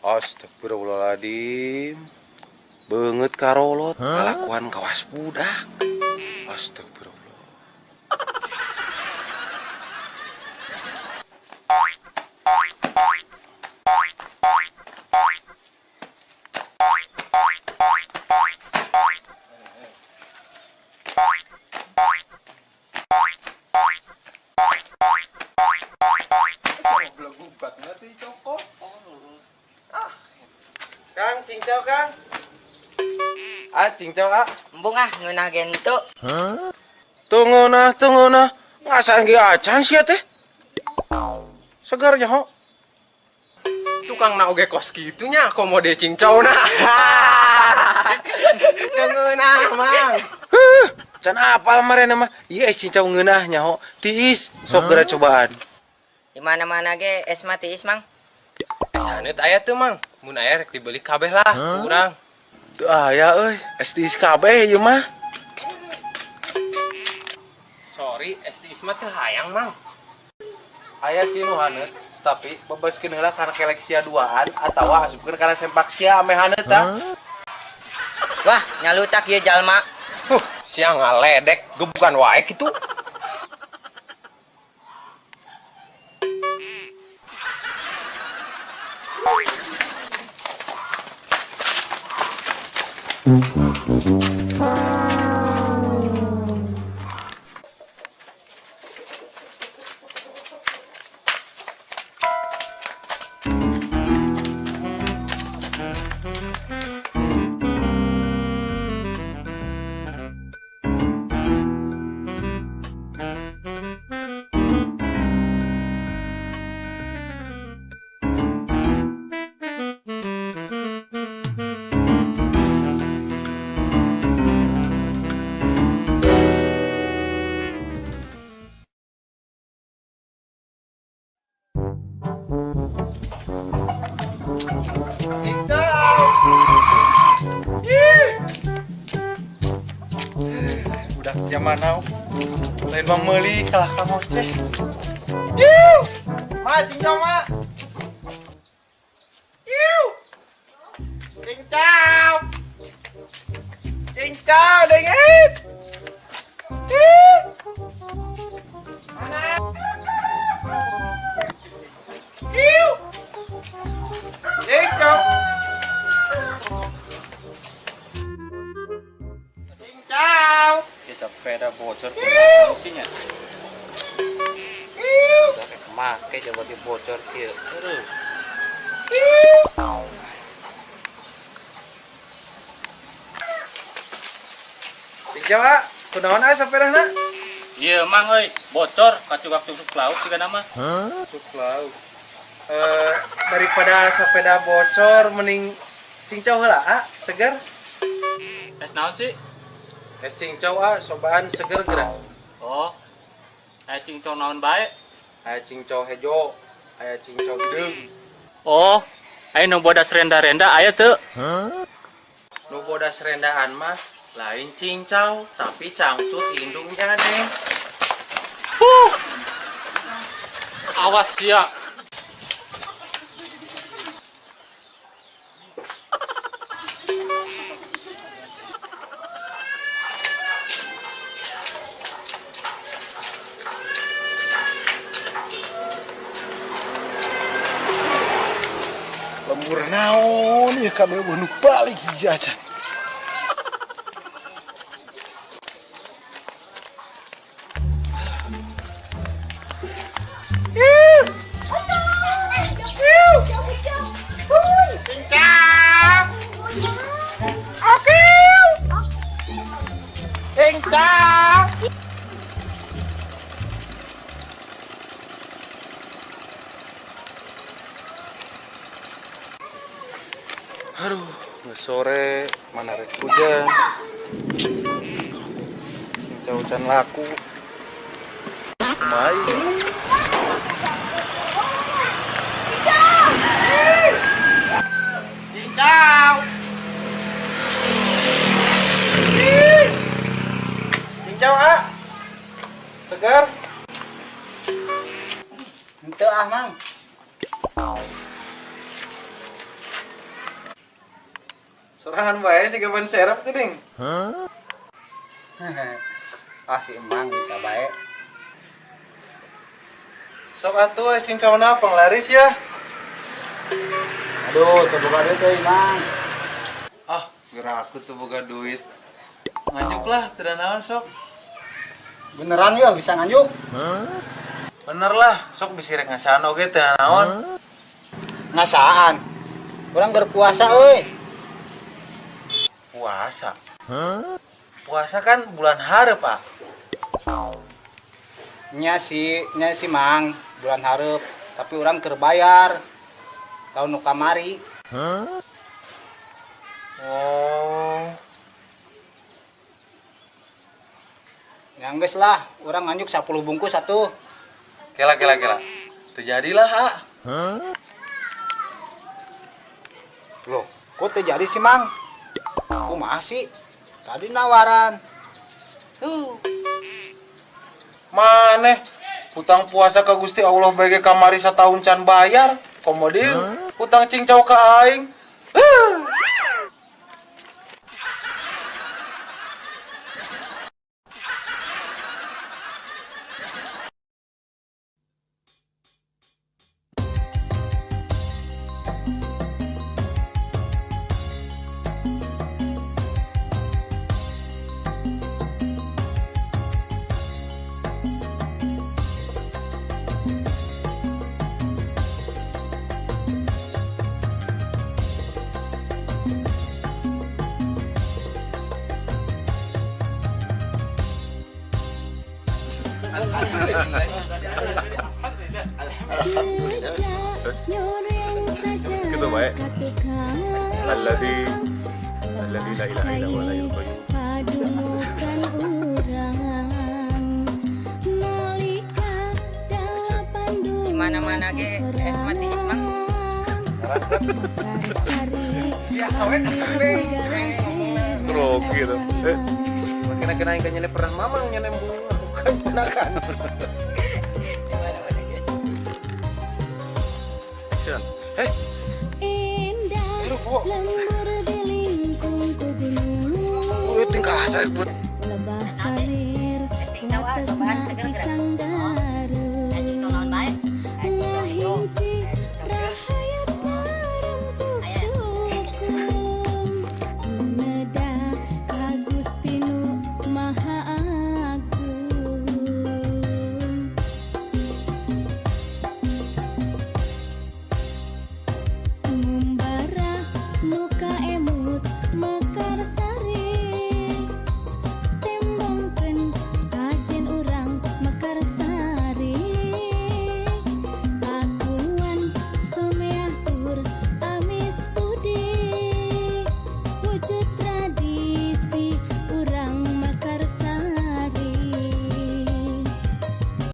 Astagfirullahaladzim. Beungeut karolot, kalakuan kawas budak. Astagfirullah. Kang, cincau Kang. Ah, cincau ah. Embung ah, ngeunah gentu. Teu ngeunah, teu ngeunah. Ngasaan ge acan sia teh. Segar nyaho. Tukang na oge kos kitu nya komo de cincau na. Teu ngeunah, Mang. Huh, can apal marena mah. Ieu es cincau ngeunah nyaho. Tiis, sok geura cobaan. Di mana-mana ge es mah tiis, Mang. Es haneut aya teu, Mang? Mun aya rek dibeli kabeh lah, kurang. Teu aya euy, es tiis kabeh ieu mah. Sorry, es tiis mah teu hayang, Mang. Aya sih nu haneut, tapi bebaskeun heula kana kelek sia duaan atawa asupkeun kana sempak sia ameh haneut tah. Wah, nyalutak ieu jalma. Huh, sia ngaledek, gebukan wae kitu. Budak zaman now lain mah meuli kalah ka moceh. Iu! Ma cincau ma. Iu! Cincau. Cincau dengit. Iu! Mana? Iu! Cincau. Cincau. Sepeda bocor fungsinya. Udah kayak kemake coba di bocor kieu. Aduh. Cincau ah, kunaon ah sepedana? Ieu Mang euy, bocor kacugak-cuguk lauk siga nama. Cuk lauk. Daripada sepeda bocor mending cincau heula ah, seger. Es naon sih? Es cincau ah, sobaan seger geura. Oh. Aya cincau naon bae? Aya cincau hejo, aya cincau hideung. Oh, aya nu bodas renda-renda aya teu? Nu bodas rendaan mah lain cincau, tapi cangcut indungnya neng. Huh. Awas sia. Lembur naon ya kabeh nu balik hiji acan. Cincau. Oke. Cincau. Aduh, nggak sore, mana rek hujan. Cincau can laku. Main. Cincau. Cincau, ah. Segar. Henteu ah, Mang. Sorangan bae siga ban serep geuning. Ah, si Emang bisa bae. Sok atuh eh, cincau-na panglaris ya. Aduh, teu boga duit euy, Mang. Ah, geura aku tuh boga duit. Nganjuk lah, teu naon sok. Beneran ya bisa nganjuk? Bener lah, sok bisi rek ngasaan oge teu naon. Ngasaan. Urang keur puasa euy. Puasa. Puasa kan bulan hareup, Pak. Nya sih Mang, bulan hareup, tapi urang keur bayar. Tahun nu kamari. Oh. Ya geus lah, urang nganjuk 10 bungkus satu. Kela kela kela. Teu jadilah, ha. Loh, kok teu jadi sih, Mang? Kumaha sih? Tadi nawaran. Tuh. Maneh hutang puasa ka Gusti Allah bege kamari satahun can bayar. Komo deui hutang cincau ka aing. Huh. Gitu baik. الذي الذي لا اله الا هو الحي القيوم. Di mana-mana ge es mah tiis, Mang. Ya, we Grogi gitu. Eh, Kena-kena yang kayaknya pernah mamang nyene bunga bukan ponakan. Di mana-mana ge es mah tiis. Action. Eh, aduh, Bu. Tingkah asa Es cincau ah, sobahan seger geura.